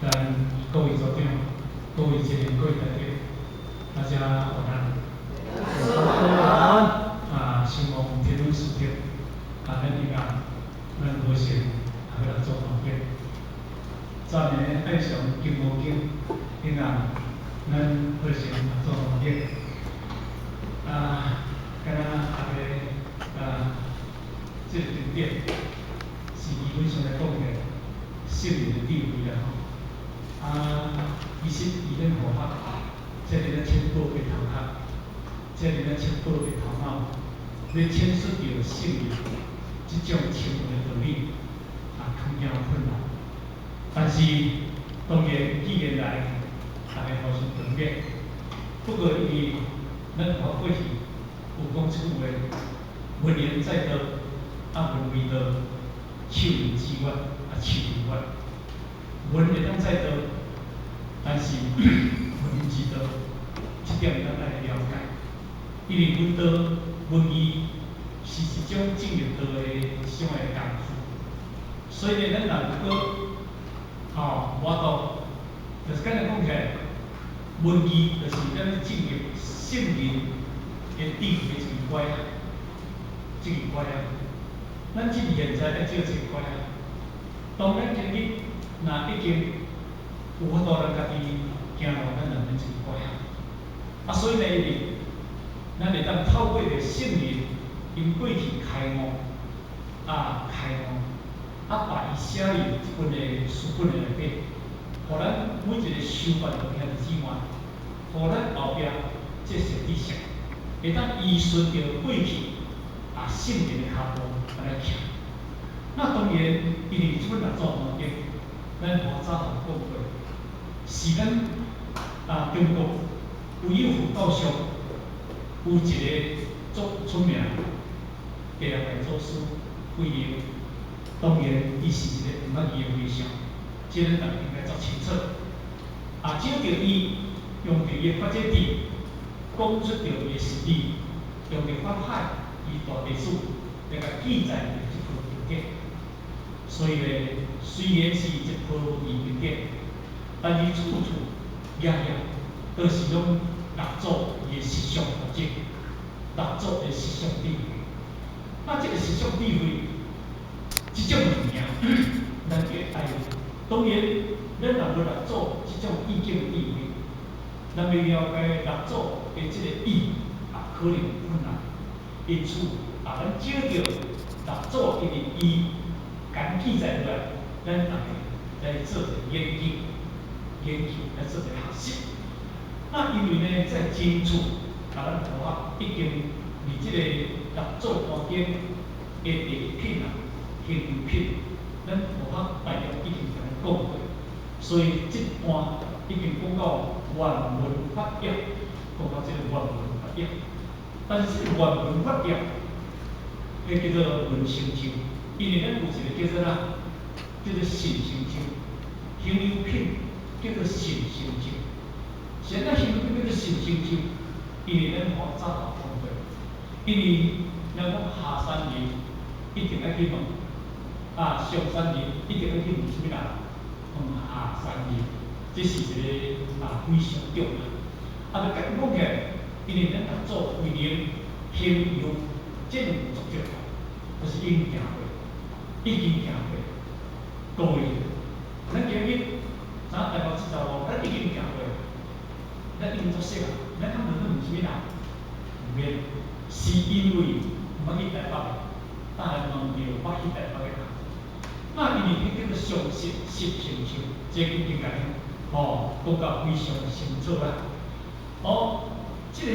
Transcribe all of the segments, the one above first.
咱各位組長、各位主任、各位代表，大家晚安。晚安。啊，承蒙天恩賜德，啊，咱今啊，咱和善啊，欲來做功德。昨暝愛上金剛經，今啊，咱和善做功德。啊，敢若大家啊，這個經典是基本上來講的聖人的智慧啦吼。啊，其實伊咱佛學，這個咧淺薄的頭殼，這個咧淺薄的頭腦，欲闡述著聖人這種深奧的道理，啊，較驚困難。但是當然，既然來，大家互相共勉。不過因為咱佛過去有講這句話：聞言載道，啊聞為道，手人之願，啊手之願。聞會當載道，但是聞之道，這點咱愛了解。因為聞道、聞義是一種進入道的上的功夫，所以呢，咱若如果吼無法度，就是簡單講起來，聞義就是咱進入聖人的智慧的一個關啊，這個關啊。咱這現在愛照這個關啊。當咱今日若已經有法度咱家己行路，咱就免一個關啊。啊，所以呢，因為咱會當透過著聖人𪜶過去開悟，啊開悟，啊把伊寫佇這本的書本的內底，予咱每一個修辦的兄弟姊妹，予咱後壁這些知識，會當依循著過去啊聖人的跤步來行。那當然，因為這本六祖壇經，咱我早就講過，是咱啊中國唯有佛教上有一個足出名的大祖師慧能，當然伊是一個毋捌字的和尚，這個大家應該足清楚。啊，照著伊用著伊的發這智，講出著伊的實理，用著法海伊大弟子來共記載佇這部經典。所以咧，雖然是一部文言經典，但是處處頁頁都是攏六祖伊的思想特徵，六祖的思想智慧。啊，這個思想智慧，這種物件，咱會愛。當然，咱若無六祖這種意境的智慧，咱欲了解六祖的這個意，啊，可能有困難。因此，啊，咱照著六祖因為伊共記載落來，咱逐家來做一個研究，研究來做一個學習。那因為呢，在真處，啊，咱同學已經佇這個六祖壇經的第一品啊，行由品，咱同學大約已經共咱講過，所以這段已經講到願聞法要，講到這個願聞法要。但是這個願聞法要，彼叫做聞成就，因為咱有一個叫做啥？叫做信成就，行由品叫做信成就。現在行由品叫做信成就，因為咱吼早就講過，因為咱講下山人一定愛去問，啊上山人一定愛去問啥物人？問下山人，這是一個啊非常重要。啊，就講講起來，因為咱六祖慧能行由這兩個足跡，就是已經行過，已經行過。各位，咱今日昨台北這條路，咱已經行過，咱已經足熟啊。咱較問去問啥物人？毋免，是因為毋捌去台北的，才來問著捌去台北的人。那因為彼叫做相識實成就，這個已經共吼講甲非常清楚啦。哦，這個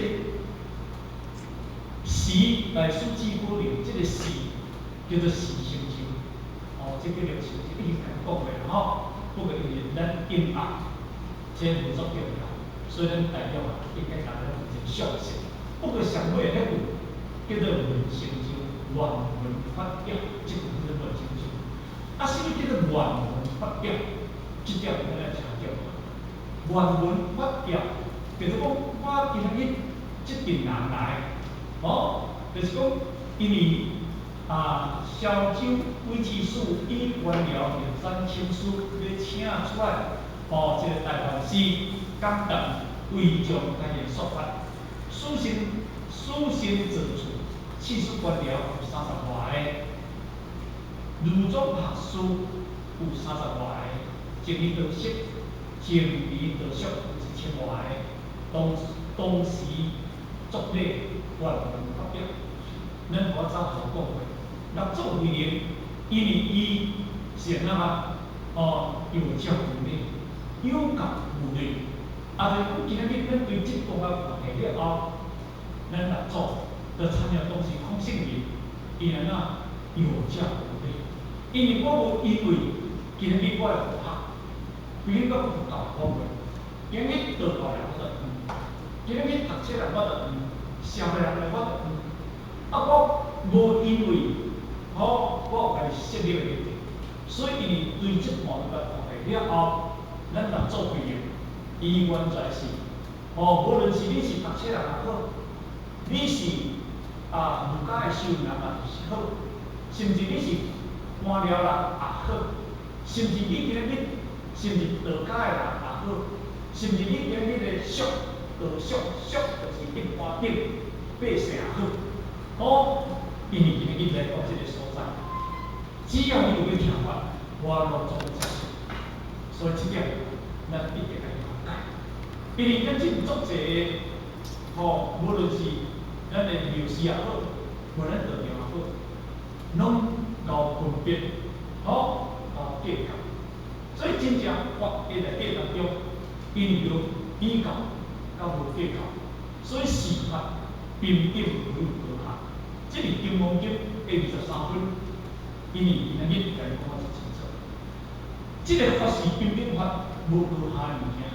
時大師智寶靈，這個時叫做時成就，哦，這個叫做成就已經共講過啦吼。不過因為咱音樂這無足重要，所以咱大眾啊應該大家有一個常識。不過上尾彼句叫做聞成就，願聞法要，這句叫做聞成就。啊，啥物叫做願聞法要？這點咱來強調。願聞法要，就是講我今仔日這陣人來，哦，就是講因為啊，蕭州韋之士以官僚靈山請師欲請出來，這個大梵師感動違將開現說法，四身坐處，刺史官僚有三十外个，儒宗學士有三十外个，淨離道色，淨離道色有1000外个，當時作禮願聞發表。咱我早就講過，六祖慧能，因為伊是按怎啊？哦，有教無類，有教無類。啊，就是講今仔日咱對這段仔看下了後，咱六祖就參了當時空性人，伊按怎有教無類？因為我無因為今仔日我的佛學，比如講佛教我袂，今日道教人我就毋，今日讀冊人我就毋，社會人我就毋。啊，我無因為，吼，我有家己設立的目的，所以因為對這段仔看下了後，咱六祖慧能，伊完全是，吼，無論是你是讀冊人也好，你是儒家的修人也是好，甚至你是官僚人也好，甚至你今日甚至道家的人也好，甚至你今日的俗道俗俗就是一般等百姓也好，吼，因為今日來到這個所在，只要你有欲聽法，我攏總接受。所以這點，咱一定愛了解。因為咱這足濟，吼，無論是咱的廟寺也好，無咱道場也好，攏𠢕分別，吼，𠢕計較。所以真正法的內底當中，因為有比較，佮無計較，所以是法平等無有高下。這是《金剛經》第23分，因為今仔日共你講得足清楚。這個法是平等法，無高下物件。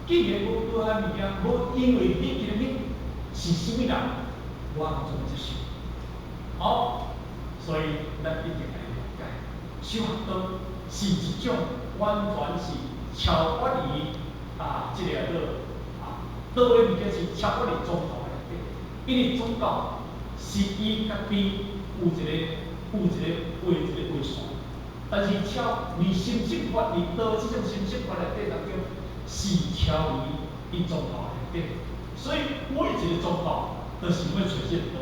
既然無高下物件，無因為你今日是啥物人，我攏總接受。好，所以咱一定愛了解，修學道是一種完全是超越於這個叫做道的物件是超越於宗教的內底，因為宗教是伊家己有一個畫一個畫線，但是超離心性法，佇道這種心性法內底當中，是超於伊宗教內底，所以每一個宗教都是欲揣這個道，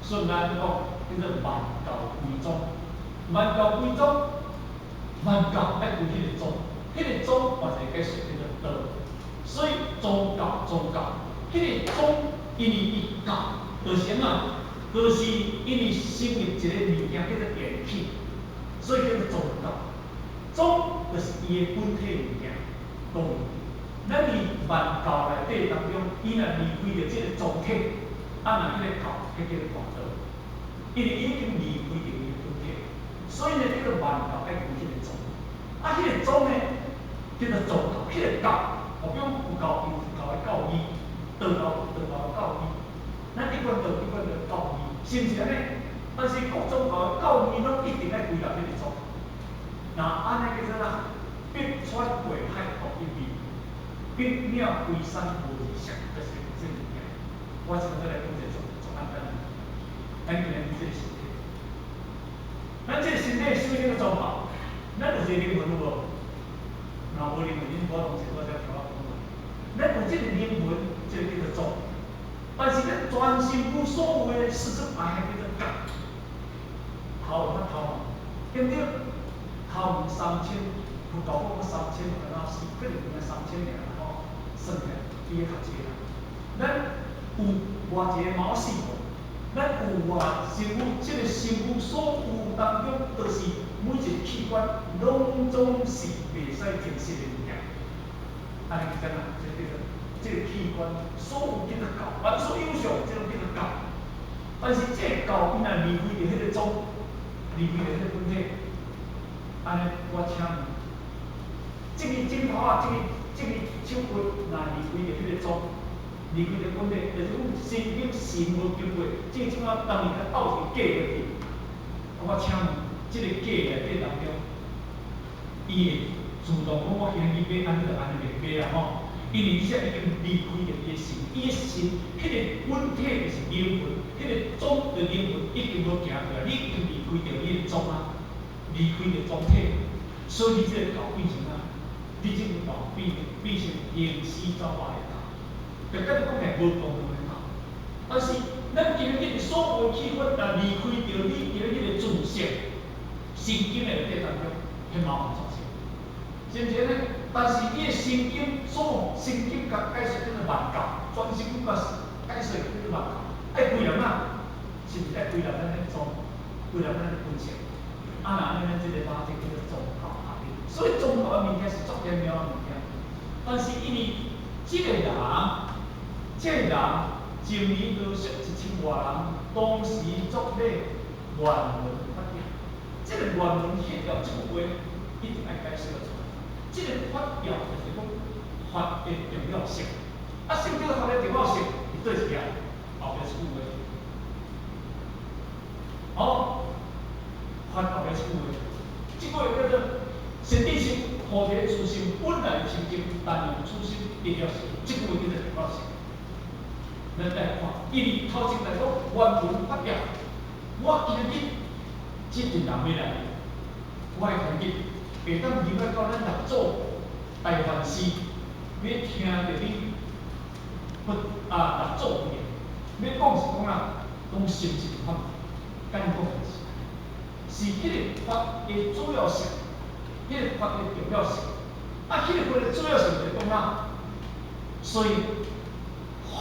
所以咱講叫做萬教歸宗，萬教歸宗，萬教愛歸彼個宗，彼個宗嘛是解釋叫做道，所以宗教宗教，彼個宗因為伊教，就是按怎？就是因為成立一個物件叫做電器，所以叫做宗教。宗就是伊的本體物件，講。咱佇萬教內底當中，伊若離開著這個宗體，啊，若彼個教，彼叫做大道，因為伊已經離開著伊的本體，所以呢叫做萬教愛歸彼個宗。啊，彼個宗呢，叫做宗教，彼個教，好比講佛教有佛教的教義，道教有道教的教義，咱一貫道一貫的教義，是毋是按呢？但是各宗教的教義攏一定愛歸入彼個宗。那按呢叫做啥？百川過海獨一味，百鳥歸山無二色，就是這物件。我這擺來講一個足足簡單的，咱今日這個身體，咱這個身體啥物叫做宗教？咱有一個靈魂有無？若無靈魂，恁無法度說，我才聽我講話。咱有這個靈魂，這個叫做宗。但是咱全身軀所有的四肢百骸叫做覺，頭有較頭嘛，對毋對？頭毛3000，佛教講3000，敢若是可能敢若3000爾吼，算起來比較濟啦。咱有偌濟毛細孔，咱有偌身軀，這個身軀所有當中，就是每一個器官攏總是袂使停息的物件。按呢叫啥？這個叫做這個器官所有叫做教，凡所有相，這攏叫做教。但是這個教伊若離開著彼個宗，離開著彼個本體，按呢我請問，這個指頭仔，這個手骨若離開著彼個宗，離開著本體，就是講神經神無經過，這個指仔當伊較鬥一個假落去，我請問，這個假內底當中，伊會自動講我今日欲按呢就按呢袂買啊吼，因為這已經離開著伊的心，伊的心，彼個本體就是靈魂，彼個宗的靈魂已經無行過來，你已經離開著你的宗啊，離開著宗體，所以你這個教變成啥？你這個頭變成行屍走肉的頭，就甲你講的無功能的頭。但是咱今日所有器官，若離開著你今日的自性，神經的內底當中，彼嘛有作用，是毋是呢？但是伊的神經所神經共解釋叫做萬教，全身甲解釋叫做萬教，愛歸入哪？是毋是愛歸入咱咧宗？歸入咱咧本性？啊，若按呢，咱這個把這叫做宗教合一。所以宗教的物件是足玄妙的物件，但是因為這個人，這個人前年都識1000外人，當時作咧願聞法條，這個願聞法條這句話一定愛解釋得出來。這個法條就是講法的重要性，啊，什麼叫法的重要性？佇佗一頁後壁這句話。好，法後壁這句話，這句話叫做善知識菩提自性本來清淨，但用此心得了是，這句話叫做重要性。咱來看，因為頭前來講願聞法條，我今日這陣人欲來，我會團結，會當入來到咱六祖大梵寺，欲聽著你佛啊六祖的，欲講是講啊，講心是法，敢講是，是彼个法的主要性，彼个法的重要性。啊，彼个法的主要性就是講啊，所以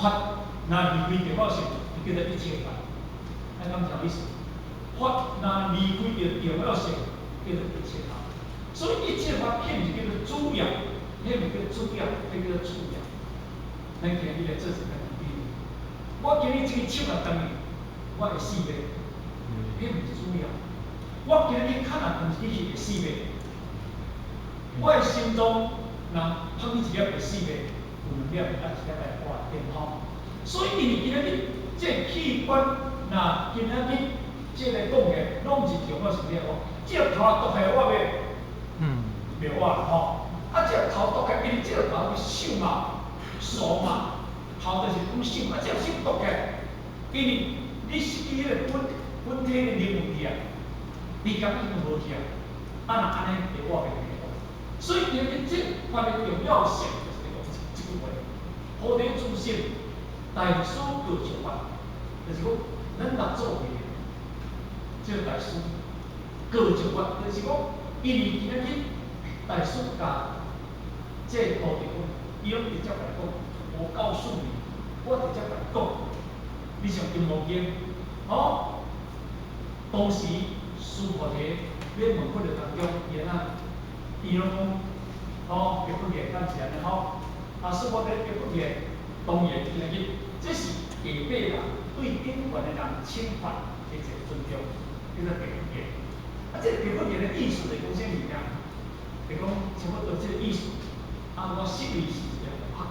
法若離開重要性，就叫做一切法。按呢講意思？法若離開著重要性，叫做一切法。所以一切法，彼毋是叫做主要，彼毋是叫做主要，彼叫做次要。咱今日來做一個比喻，我今日這个手若斷去，我會死袂？彼毋是主要。我今日跤若斷去會死袂？我的心臟若拍去一粒會死袂？有兩粒，啊一粒來掛電吼。所以因為今日這個器官，若今仔日這個講的，攏毋是重要性了。這個頭若剁下我袂，袂活吼。啊，這個頭剁下，因為這個頭是手嘛、手嘛，頭就是講手，啊，這個手剁下，因為你失去彼個本體的靈魂去啊，你感覺就無去啊。啊，若按呢會活袂袂。所以今日這法的重要性就是講這句話：菩提自性，大師告誡法，就是講咱六祖的這個大師告誡法，就是講因為今仔日大師共這個徒弟講，伊攏直接共講，我告訴你，我直接共你講，你上金剛經，哦，當時須菩提欲問佛的當中，伊按怎？伊攏講，吼，白佛言，敢是按呢吼？啊，須菩提白佛言，當然今日這是下輩人對頂懸的人請法的一個尊重，叫做白佛言。啊，這個白佛言的意思是講啥物件？就講差不多這個意思。啊，我實為是一個佛，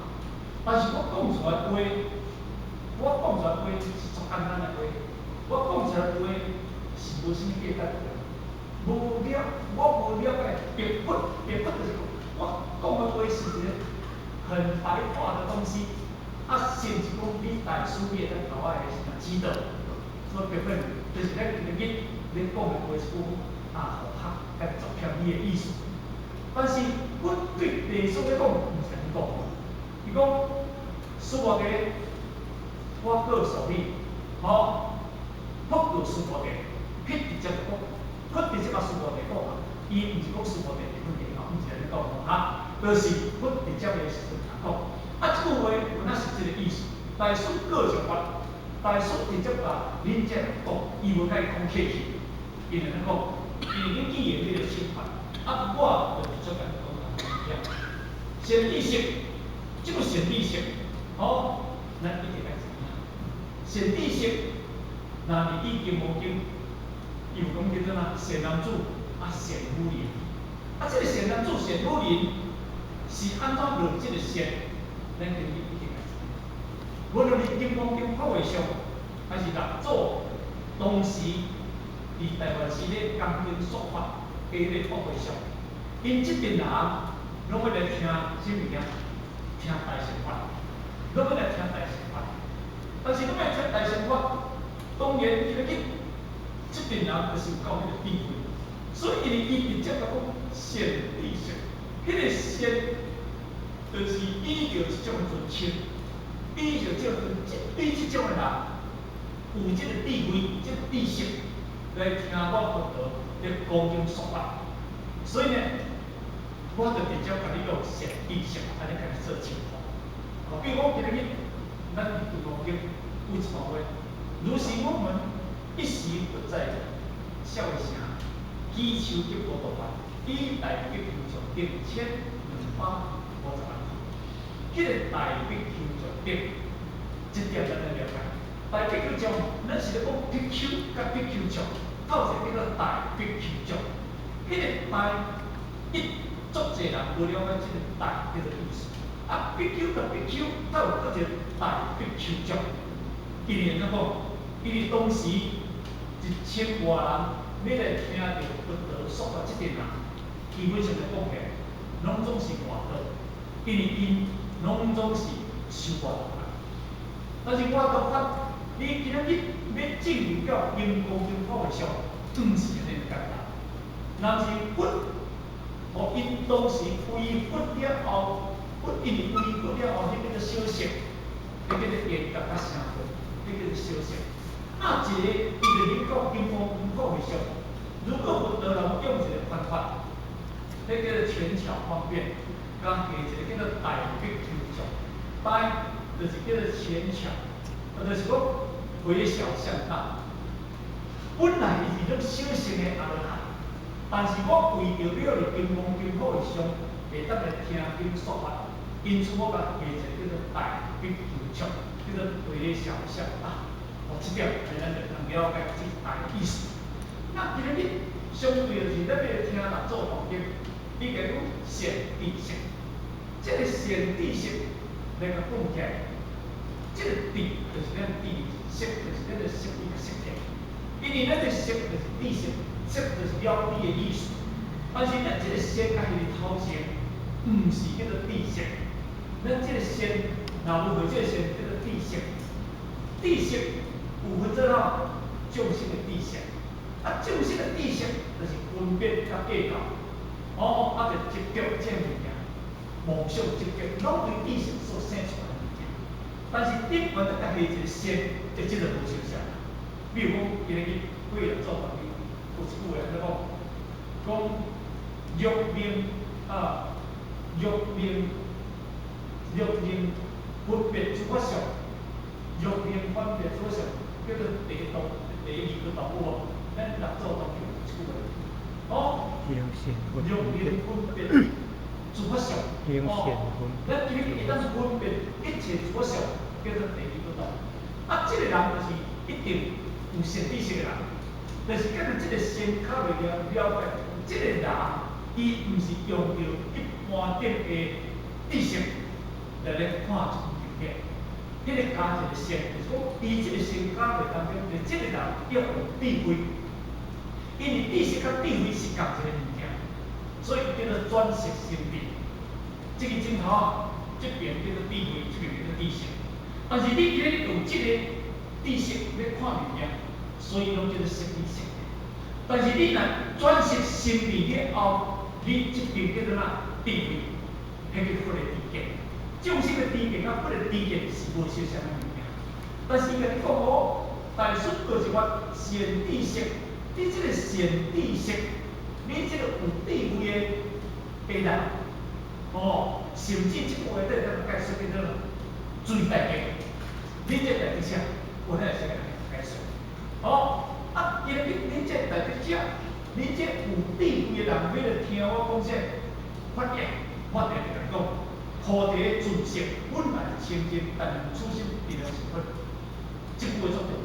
但是我講出來話，我講出來話是足簡單的話，我講出來話是無啥物價值的。無了，我無了解白佛，白佛就是講，我講的話是一個很白話的東西，啊，甚至講你大師你會當共我的什麼指導，所以白佛就是咱今日咧講的話是講啊，互學共作協你的意思。但是我對地師咧講，毋是按呢講，伊講須菩提，我告訴你，吼，佛告須菩提，彼直接就講。佛直接共須菩提講啊，伊毋是講須菩提白佛言吼，毋是按呢講吼，哈，就是佛直接的時陣講。啊，這句話有哪是這個意思？大師告訴法，大師直接共恁這人講，伊無共伊講客氣，伊按呢講，因為恁既然你著請法，啊，我就直接共你講物件。善知識，這個善知識，吼，咱一定愛知影。善知識，若佇《金剛經》。伊有講叫做哪？善男子啊，善婦人。啊，這個善男子、善婦人是按怎落這個善？咱今日一定愛知影。無論是《金剛經》法會上，還是六祖當時佇台灣寺咧講經說法，佇彼個法會上，𪜶這陣人攏欲來聽啥物件？聽大乘法，攏欲來聽大乘法。但是攏欲聽大乘法，當然伊欲去。這陣人就是有夠彼個智慧，所以因為伊直接共講善知識，彼個善就是依著這種尊稱，依著這種對這種的人有這個智慧、這個知識來聽我佛陀咧講經說法。所以呢，我就直接共你用善知識按呢共你做稱呼。哦，比如講今日咱佇《金剛經》有一段話：如是我聞，彼時佛在舍衛城，祇樹給孤獨園，於大比丘眾頂1250萬。彼個大比丘眾頂，這點咱愛了解。大比丘眾，咱是咧講比丘佮比丘眾，鬥一個叫做大比丘眾。彼個大，伊足濟人無了解這個大叫做意思。啊，比丘佮比丘，鬥有閣一個大比丘眾。因為按怎講？因為當時1000外人欲來聽著佛陀說法，這陣人，基本上來講起來，攏總是外道，因為𪜶攏總是修外道法。但是外道法，你今仔日欲進入到金剛經法會上，毋是按呢簡單。若是佛，哦，𪜶當時歸佛了後，佛因為歸佛了後，彼叫做小乘，彼叫做緣覺佮成佛，彼叫做小乘。啊，一个伊就入到金剛經法會上，如果佛陀若無用一个方法，彼叫做權巧方便，共下一个叫做大比丘眾，大就是叫做權巧，啊，就是講迴小向大。本來伊是種小乘的阿羅漢，但是我為著欲佇金剛經法會上會當來聽經說法，因此我共下一个叫做大比丘眾，叫做迴小向大。哦，這點咱就通了解這大的意思。那今日相對就是咱欲聽六祖壇經，伊共講善知識，這个善知識來共講起來，這个知就是咱知識，就是咱的識伊共識起來。因為咱的識就是知識，識就是了知的意思。但是咱這个識佮彼个頭前，毋是叫做知識。咱這个善，若無會這个善叫做知識，知識有分做啥？眾生的知識，啊，眾生的知識就是分別佮計較，哦，啊，就執著這个物件，妄想執著，攏對知識所生出來的物件。但是頂懸閣共下一个善，這這就無相像啦。比如講，今日幾個做朋友，有一句話按怎講？講若明啊，若明若明分別諸法相，若明分別諸法相，叫做第一道、第二個道有無？咱六祖當中有這句話。哦，若明分別諸法相，哦，咱今日會當分別一切諸法相，叫做第二個道。啊，這個人就是一定有善知識的人，但是叫做這個善較袂了了解，這個人伊毋是用著一般等的知識來咧看一部經典。彼個加一個善，就是講，伊這個善加落當中，就這個人要有智慧，因為知識佮智慧是仝一個物件，所以叫做轉識成智。這个鏡頭啊，這邊叫做智慧，這邊叫做知識。但是你今日用這個知識欲看物件，所以攏叫做識知識。但是你若轉識成智了後，你這邊叫做啥？智慧，彼叫佛的知見。眾生的知見佮佛的知見是無相像的物件。但是伊共你講哦，但是閣一法善知識，你這個善知識，你這個有智慧的人，哦，甚至這句話底咱解釋變做最大嘅，你這大智者，有哪會使共解釋？哦，啊，今日你這大智者，你這有智慧的人，欲來聽我講這法義，我定定共你講，菩提自性本來清淨，但是此心離了成佛，這句話足重要。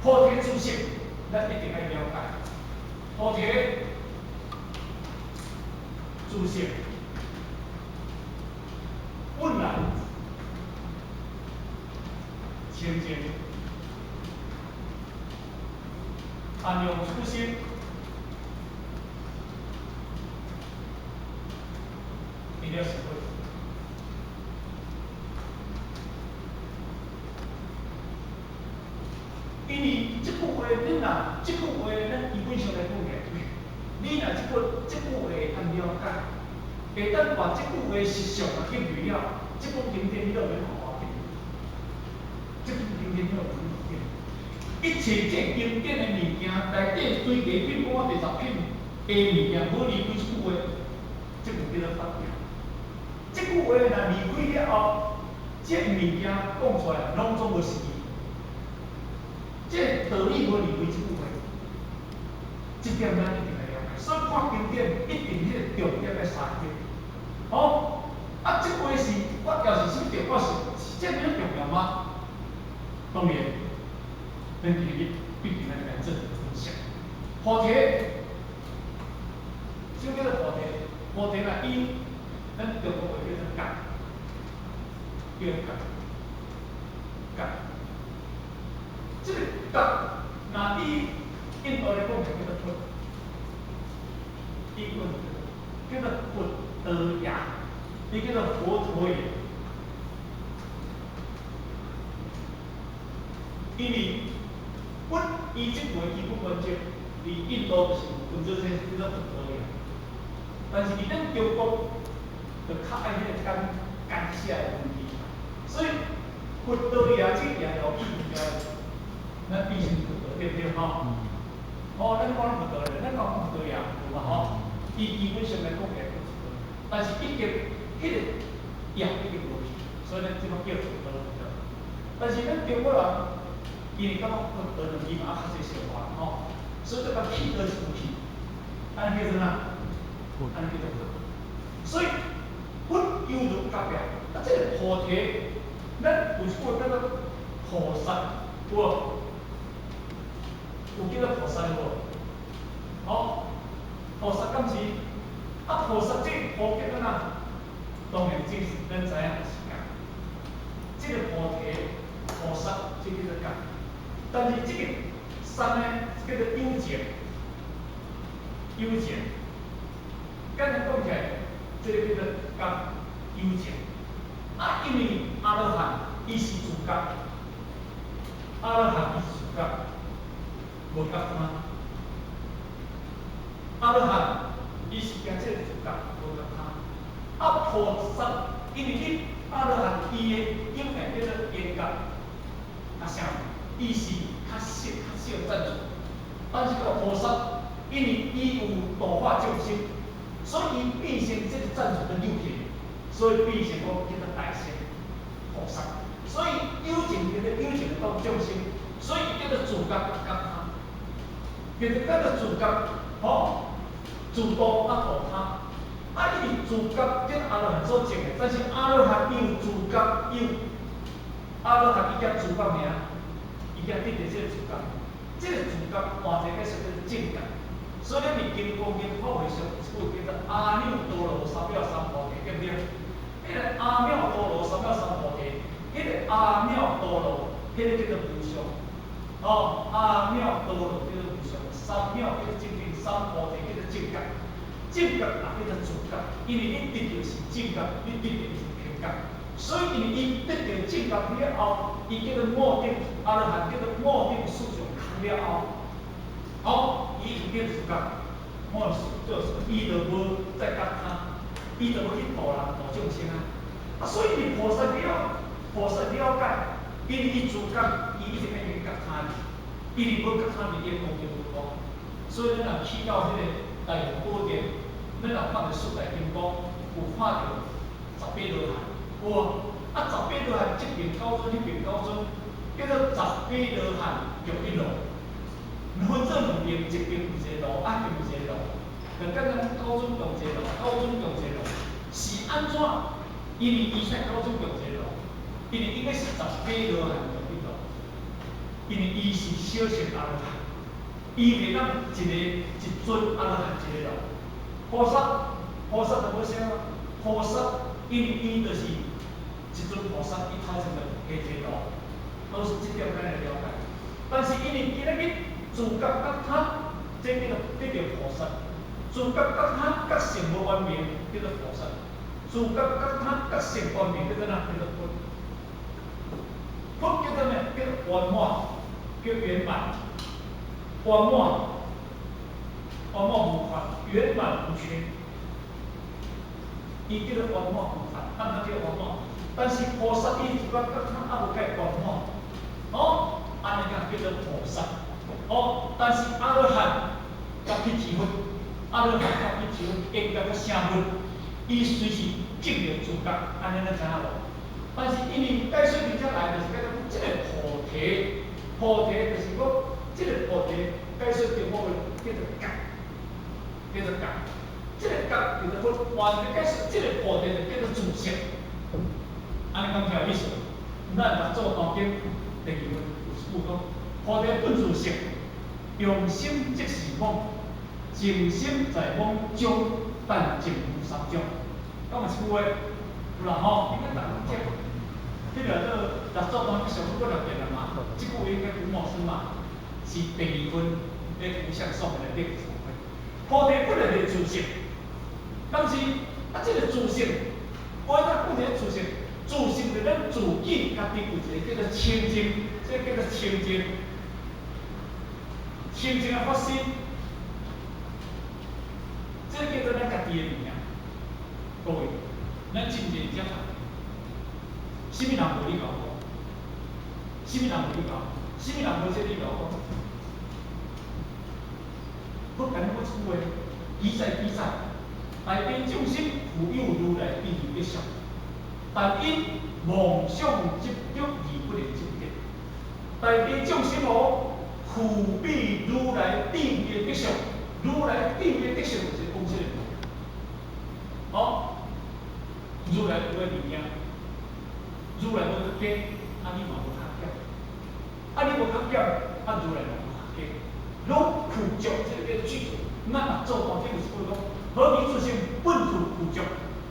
菩提自性，咱一定愛了解。菩提自性本來清淨，但用此心離了成佛。因為這句話，恁若這句話，咱基本上來講起來，你若這句話會當了解，会當把這句話實相啊入去了，這本經典你都免看無要緊。這本經典你都免看。一切這經典的物件，內底追加品講啊第十品的物件，無離開這句話，這就叫做法條。這句話若離開了後，這物件講出來攏總無實義。這道理無離開這句話，這點咱一定愛了解。所以看經典一定彼個重點愛三點。哦，啊，這話是我也是啥物重要？是這麼重要嗎？當然，咱今日必定愛來做分享。菩提，啥物叫做菩提？菩提若以咱中國話叫做覺，叫覺，覺。這個覺，若以印度來講，就叫做佛，英文叫做佛陀耶，伊叫做佛陀耶。因為佛伊這句基本原則，佇印度就是分做這叫做佛陀耶。但是佇咱中國，就較愛彼個簡簡寫的文字，所以佛陀耶這個也有去掉，咱變成佛陀對不對吼？哦，咱講佛陀咧，咱講佛陀耶有嘛吼？伊基本上來講會佛陀，但是已經彼個耶已經無去，所以咱這擺叫佛陀佛陀。但是咱中國人，因為感覺佛陀兩字嘛較濟小話吼，所以就共去倒一去，按呢叫做啥？按呢叫做佛。所以佛猶如覺啊，啊，這個菩提，咱有一句叫做菩薩，有無？有叫做菩薩無？吼，菩薩敢是？啊，菩薩這個菩叫做哪？當然，這是咱知影是覺。這個菩提菩薩，這叫做覺。但是這個三呢，叫做有情，有情。簡單講起來，這個叫做覺有情。啊，因為阿羅漢伊是自覺，阿羅漢伊是自覺，無覺他。阿羅漢伊是行這個自覺，無覺他。啊，菩薩因為你阿羅漢伊的境界叫做緣覺，啊啥？伊是較少較少贊助，但是個菩薩，因為伊有度化眾生，所以伊變成這個贊助的有限，所以變成講叫做大乘菩薩。所以有情叫做有情度眾生，所以叫做自覺覺他，叫做叫做自覺，吼，自度啊度他。啊，因為自覺叫阿羅漢所證的，但是阿羅漢伊有自覺，伊有阿羅漢伊才自覺爾。伊才得著這個自覺，這個自覺換一個解釋叫做正覺。所以咱佇金剛經法會上有一句叫做阿耨多羅三藐三菩提，對不對？彼個阿耨多羅三藐三菩提，彼個阿耨多羅，彼個叫做無上。哦，阿耨多羅叫做無上，三藐叫做正見，三菩提叫做正覺。正覺也叫做自覺，因為你得著是正覺，你得著是平覺。所以，因為伊得著正覺了後，伊叫做悟頂阿羅漢，叫做悟頂四相空了後，好，伊已經叫自覺，悟做伊就無再覺他，伊就無去度人度眾生啊。啊，所以伊菩薩了，菩薩了解，因為伊自覺，伊一定愛去覺他，因為無覺他，伊的功德無大。所以，咱若去到彼個大雄寶殿，咱若看著四大金剛，有看著十八羅漢。有無？啊，十八羅漢這邊九尊，彼邊九尊，叫做十八羅漢共一爐。分做兩邊，這邊有一個爐，啊，彼邊有一個爐。就簡單九尊共一個爐，九尊共一個爐，是按怎？因為伊才九尊共一個爐，因為應該是十八羅漢共一爐，因為伊是小乘阿羅漢，伊袂當一個一尊阿羅漢一個爐。菩薩，菩薩就無啥，菩薩因為伊就是一尊菩薩，伊頭前就下一個爐，都是這點咱來了解。但是因為今仔日自覺覺他，這叫做得著菩薩；自覺覺他覺性無圓明，叫做菩薩；自覺覺他覺性圓明，叫做哪？叫做佛。佛叫做咩？叫圓滿，叫圓滿，圓滿，圓滿無缺，圓滿無缺。伊叫做圓滿菩薩，咱叫圓滿。但是菩薩伊自覺覺猶無蓋圓滿，哦，按呢叫做菩薩。哦，但是阿羅漢佮辟支佛，阿羅漢佮辟支佛應該較成佛，伊隨時證著自覺，按呢咱知影無？但是因為解說佇遮來，就是解說這個菩提，菩提就是講，這個菩提解說中國話叫做覺，叫做覺。這個覺叫做佛，完全解說這個菩提就叫做自性。按呢講有意思？咱六祖壇經第二分有一句講：菩提本自性，用心即是妄，靜心在妄中，但淨無三種。講嘛一句話，有啦吼，應該逐家攏知。彼個做六祖壇經上過兩遍啦嘛，這句話應該不陌生嘛，是第二分咧無相頌內底。菩提本來就是自性，但是啊，這個自性，我咱講一個自性，自性就咱自己家己有一個叫做清淨，這個叫做清淨，清淨的法身，這個叫做咱家己的物件。各位，咱真濟這啥物人無你𠢕講？啥物人無你𠢕？啥物人無這你𠢕講？我共你講一句話，記載記載，大悲眾生具有如來智慧德相，但因妄想執著而不能證得。大悲眾生哦，具備如來智慧德相，如來智慧德相就是講這個。哦，如來有的物件，如來無較假，啊你嘛無較減，啊你無較減，啊如來嘛無較假。攏具足，這個叫具足。咱若做大經有一句講：何其自性本自具足，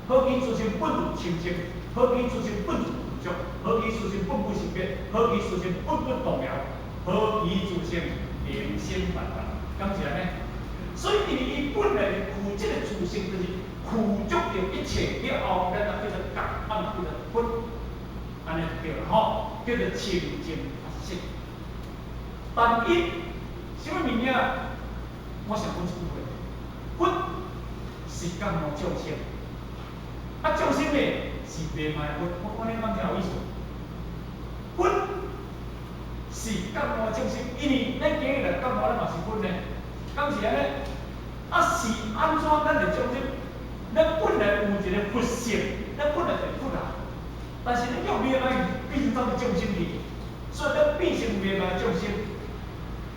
何其自性本自清淨，何其自性本自具足，何其自性本無生滅，何其自性本不動搖，何其自性靈心萬萬。敢是按呢？所以因為伊本來具這個自性，就是具足著一切了後，咱就叫做覺，啊，叫做佛，按呢就對啦吼，叫做清淨法身。但因啥物物件？我想講一句話：佛是覺悟眾生，啊眾生呢是迷茫佛。我按呢講才有意思。佛是覺悟眾生，因為咱今日來覺悟，咱嘛是佛呢。敢是按呢？啊是按怎咱會眾生？咱本來有一個佛性，咱本來就是佛啊。但是咱用迷茫變成做眾生去，所以咱變成迷茫眾生。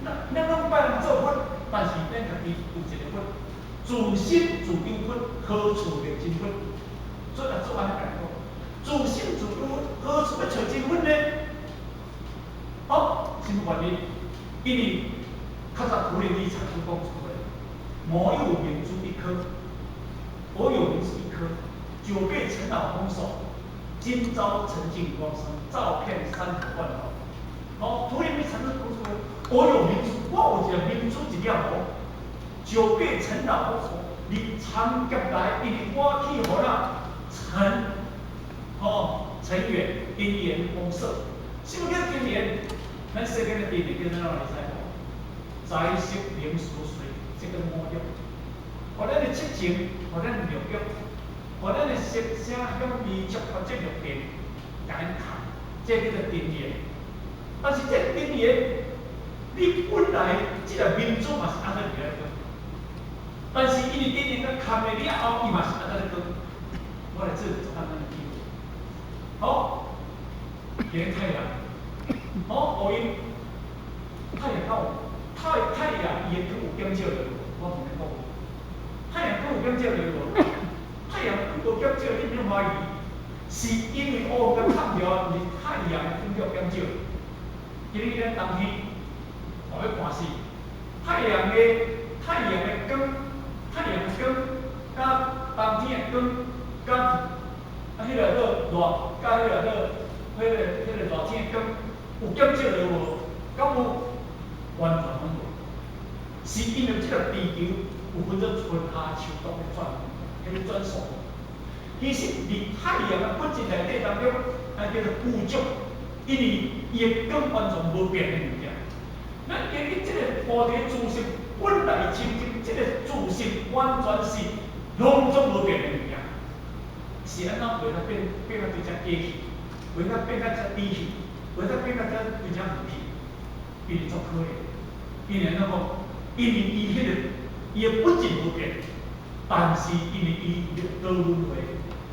咱咱攏拜人做佛，但是咱家己有一個佛，自心自有佛，何處覓真佛？所以做按呢共講，自心自有佛，何處欲揣真佛呢？哦，什麼原因？因為較早圖靈立禪師講出來，我有明珠一顆，我有明珠一顆，久被塵勞封鎖，今朝塵盡光生，照遍山河萬寶。哦，圖靈立禪師講出來，我有明珠，我有一個明珠一粒哦，久被塵勞封鎖，你長劫來，因為我去予啦塵，哦，塵緣因緣封鎖，什麼叫因緣？咱世間的因緣叫做哪會知無？財色名食睡，這個五欲，予咱的七情，予咱的六欲，予咱的色聲香味觸法這六電，共咱控，這叫做因緣。但是這因緣，你本來這個明珠嘛是按呢佇咧講，但是因為因緣佮崁的了後，伊嘛是按呢咧講。我來做一個簡單的比喻。好，今日太陽，好，烏雲，太陽敢有？太陽伊的光有減少著無？我問你講，太陽光有減少著無？太陽光無減少，你免懷疑，是因為烏雲佮崁著，毋是太陽的光叫減少。今日咱冬天，哦欲寒死，太陽的光，太陽的光，佮冬天的光，佮啊彼個做熱，佮彼個做彼個熱天的光，有減少著無？敢有？完全攏無，是因為這個地球有分做春夏秋冬的轉，彼個轉速。其實佇太陽的本質內底當中，啊叫做具足，因為伊的光完全無變的物件。咱今日這個菩提自性本來清淨，這個自性完全是攏總無變的物件。是按怎袂當變到對遮假去，袂當變到遮低去，袂當變到遮對遮無去，因為足可憐。因為按怎講？因為伊彼個伊的本質無變，但是因為伊過輪迴，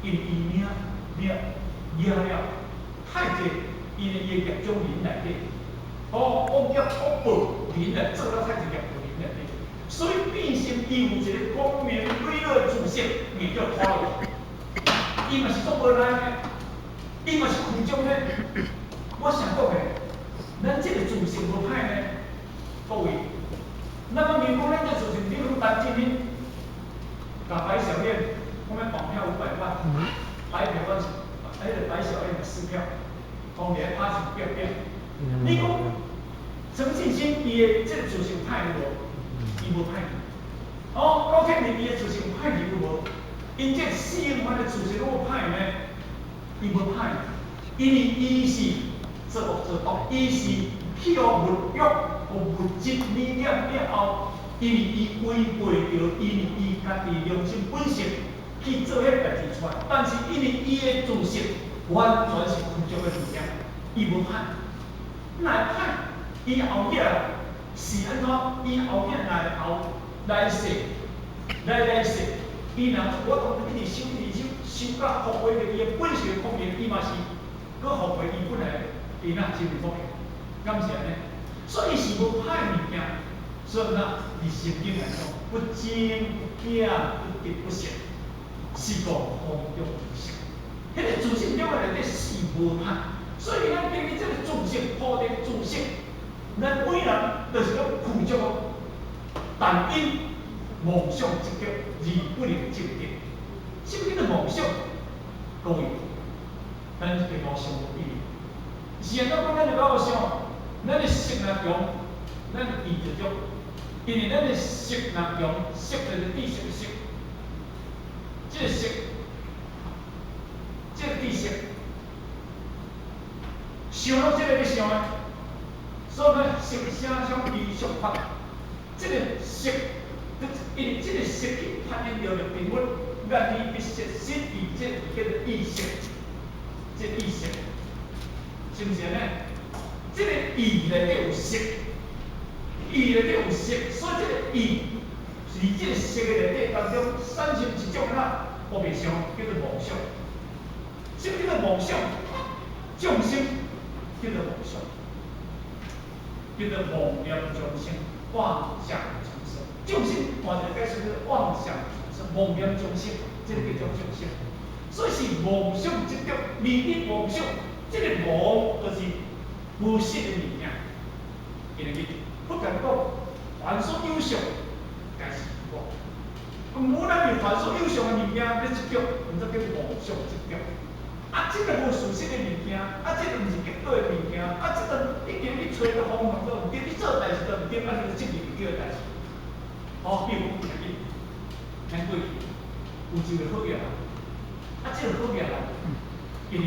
因為伊領領領了太濟，因為伊的業障輪內底，哦，惡業惡報輪來做了太濟業報輪內底，所以變成伊有一個光明磊落的自性，名叫脫落。伊嘛是做無奈的，伊嘛是虛中的。我想講的，咱這個自性無歹呢，各位。咱嘛明講咱這自性，你講陳進興，共白小燕，後面綁票500萬，白百萬，哎，白小燕的撕票，當年拍成變變。你講陳進興伊的這個自性歹有無？伊無歹去。哦，高鐵明伊的自性歹去有無？𪜶這四應萬的自性攏無歹呢？伊無歹，因為伊是做惡做毒，伊是去予物欲、予物質迷染了後，因為伊違背著，因為伊家己良心本性去做彼個代誌出來，但是因為伊的自性完全是虛足的物件，伊無歹，哪會歹？伊後壁是按怎？伊後壁來後來世，來來世，伊若我當一直修，一直修，修到復活著伊的本性方面，伊嘛是閣復回伊本來伊那真面目去，敢是按呢？所以是無歹物件，所以咱佇聖經來講，不增不減，不得不失，是故空中無相。彼個自性中內底是無歹，所以咱對於這個自性、菩提自性，咱每人就是講具足，但因妄想執著而不能證得。什麼叫做妄想？各位，咱這個想無比。是按怎講？咱就老想，咱的色若強，咱意就足。因為咱的色若強，色就是知識的色，這個色，這個知識，想攏這個咧想的，所以呢，色聲香味觸法，這個色，因為這個色去反映著六根本，眼耳鼻舌身意，這叫做意識，這意識，是毋是按呢？這個意內底有色，意內底有色，所以這個意是這個色的內底當中產生一種哪烏白相，叫做妄想。什麼叫做妄想？眾生叫做妄想，叫做妄念眾生，妄想眾生。眾生換一個解釋叫做妄想眾生，妄念眾生，這個叫做眾生。所以是妄想執著，迷於妄想，這個妄就是無實的物件。因為佛共講，凡所有相，皆是妄。毋咱是凡所有相的物件，咧執著，毋則叫做妄想執著。啊，這個無事實的物件，啊，這個毋是結果的物件，啊，這個已經你揣個方法都毋對，你做代誌都毋對，啊，你就執著毋對的代誌。好，比如講，咱過去有一個好業人，啊，這個好業人，因為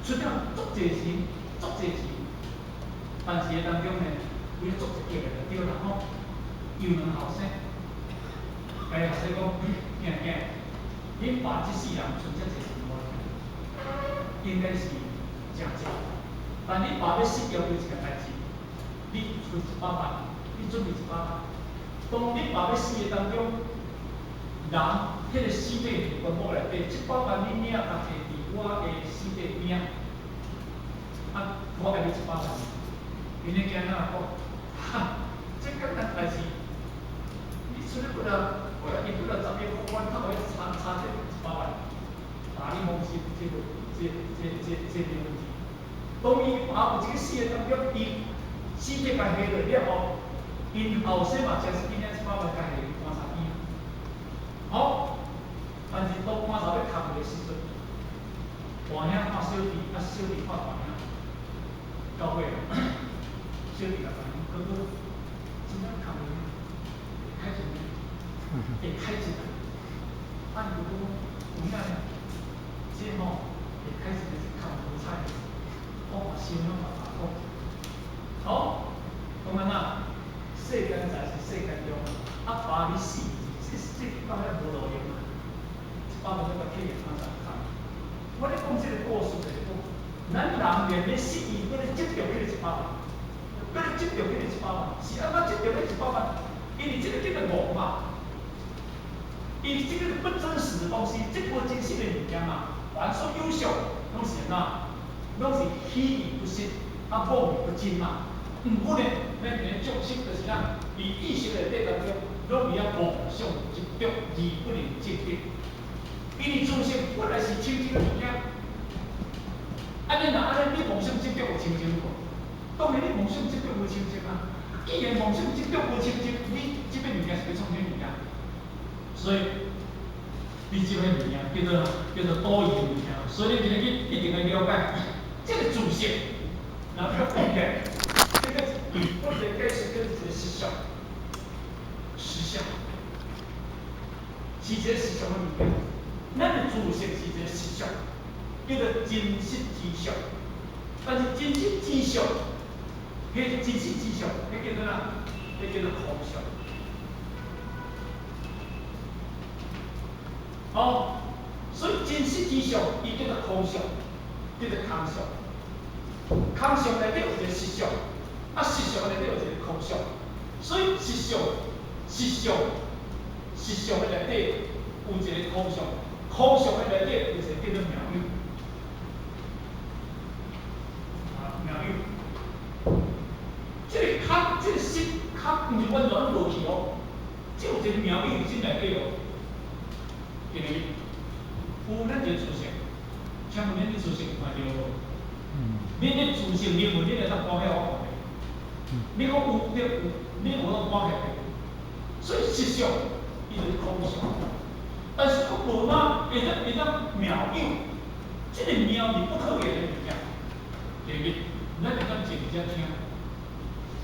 出了足濟錢，足濟錢，但是當中呢，為了足一個就對啦吼，又問後生，共後生講，囝囝，恁爸這世人存遮濟錢無？應該是誠濟，但你爸欲死要求一個代誌，你存一百萬，你準備一百萬。當你爸欲死的當中，人彼個屍體佇棺木內底，這百萬你領，共摕佇我的屍體邊，啊，我愛你一百萬。𪜶的囝仔講，哈，這簡單代誌，你出去過來，過來伊過來10億，阮較會差差這一百萬，打你放心，這個這這這這沒問題。當伊爸有這個死的當中，伊屍體共下落了後，𪜶後生嘛，誠實緊領一百萬共下去棺材邊。好，但是當棺材欲囥落的時陣，大兄看小弟，啊小弟看大兄，到尾小弟共大兄哥哥，真正囥落會開錢呢？會開錢啊！啊，伊就講有影呢，這吼會開錢的是囥無彩的，我嘛心攏嘛大講。好，講按怎？世間財是世間用，啊爸你死，這這到遐無路用啊！一百萬你共摕入棺材囥。這個故事就是講，咱人連欲失意，閣咧執著彼個一百萬，閣咧執著彼個一百萬，是按怎執著彼一百萬？因為這個叫做妄嘛，因為這個是不真實的東西，這無真實的物件嘛。凡所有相，攏是按怎？攏是虛而不實，啊，妄而不真嘛。毋過呢，咱佇咧眾生就是啥？佇意識內底當中，攏佇遐妄想執著，而不能證得。因為自性本來是清淨的物件，按呢若按呢，你妄想執著有清淨無？當然你妄想執著無清淨啊。既然妄想執著無清淨，你這筆物件是欲創啥物件？所以，你這筆物件叫做多餘的物件。所以你今日去一定愛了解，這個自性，若欲講起來，這個我來解釋叫做一個實相，實相，是一個實相的物件。咱的自性是一個實相，叫做真實之相。但是真實之相，彼個真實之相，彼叫做啥？彼叫做空相。哦，所以真實之相，伊叫做空相，叫做空相。空相內底有一個實相，啊，實相內底有一個空相。所以實相、實相、實相的內底有一個空相，空相的內底有一個叫做妙有。啊，妙有。這個空，這個實空，毋是完全攏無去哦，這有一個妙有佇內底哦。因為有咱一個自性，請問恁的自性有看著無？恁的自性靈魂，恁會當搬起來我看袂？你講有對有，你有當搬起來袂？所以實相，伊就是空相。但是閣無嘛，會當妙有，這個妙是不可言的物件。第一，咱會當坐佇遮聽，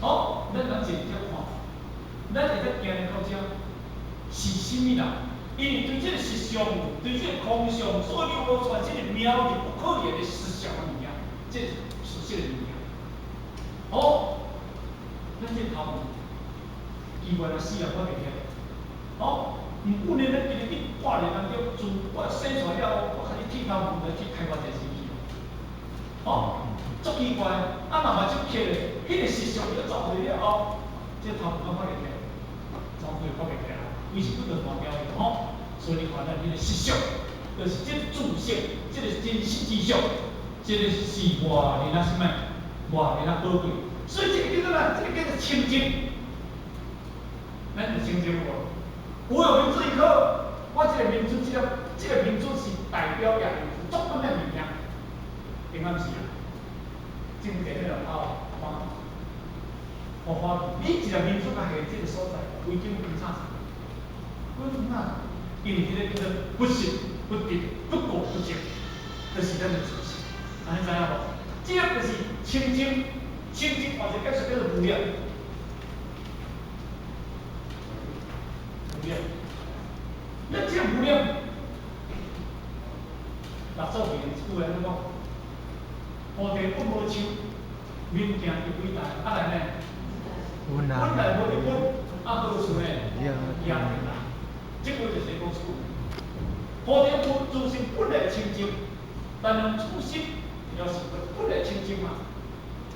好，咱會當坐佇遮看，咱會當行來到遮，是啥物人？因為對這個實相，對這個空相，所流露出來這個妙是不可言的實相的物件，這是實質的物件。好，咱這個頭毛，奇怪啊，死人看袂起來。好，毋過呢，咱今日去半年當中，自我生出來了後，我開始剃頭毛來去開偌濟錢去。哦，足奇怪，啊若目睭瞌咧，彼個實相就走去了後，這個頭毛看袂起來，走去看袂起來，規身軀就換掉去吼。所以你看咱彼個實相，就是這個自性，這個真實之相，這個是偌爾仔啥物，偌爾仔寶貴。所以這個叫做啥？這個叫做清淨。咱有清淨無？有用明珠伊好，我這個明珠，這個這個明珠是代表也是足本的物件，平安是啊。種地咧就跑歡歡歡喜，你一個明珠甲下這個所在，規間金燦燦，規金燦燦，因為這個叫做不失不得不垢不淨，就是咱的自性，按呢知影無？這個就是清淨，清淨或者解釋叫做無染。無染，咱這個無染，六祖面一句按呢講：菩提本無樹，明鏡亦非台，啊來呢？本來無一物，啊何處呢？也天來。這句就是講出，菩提本自性本來清淨，但用初心了是本來清淨嘛。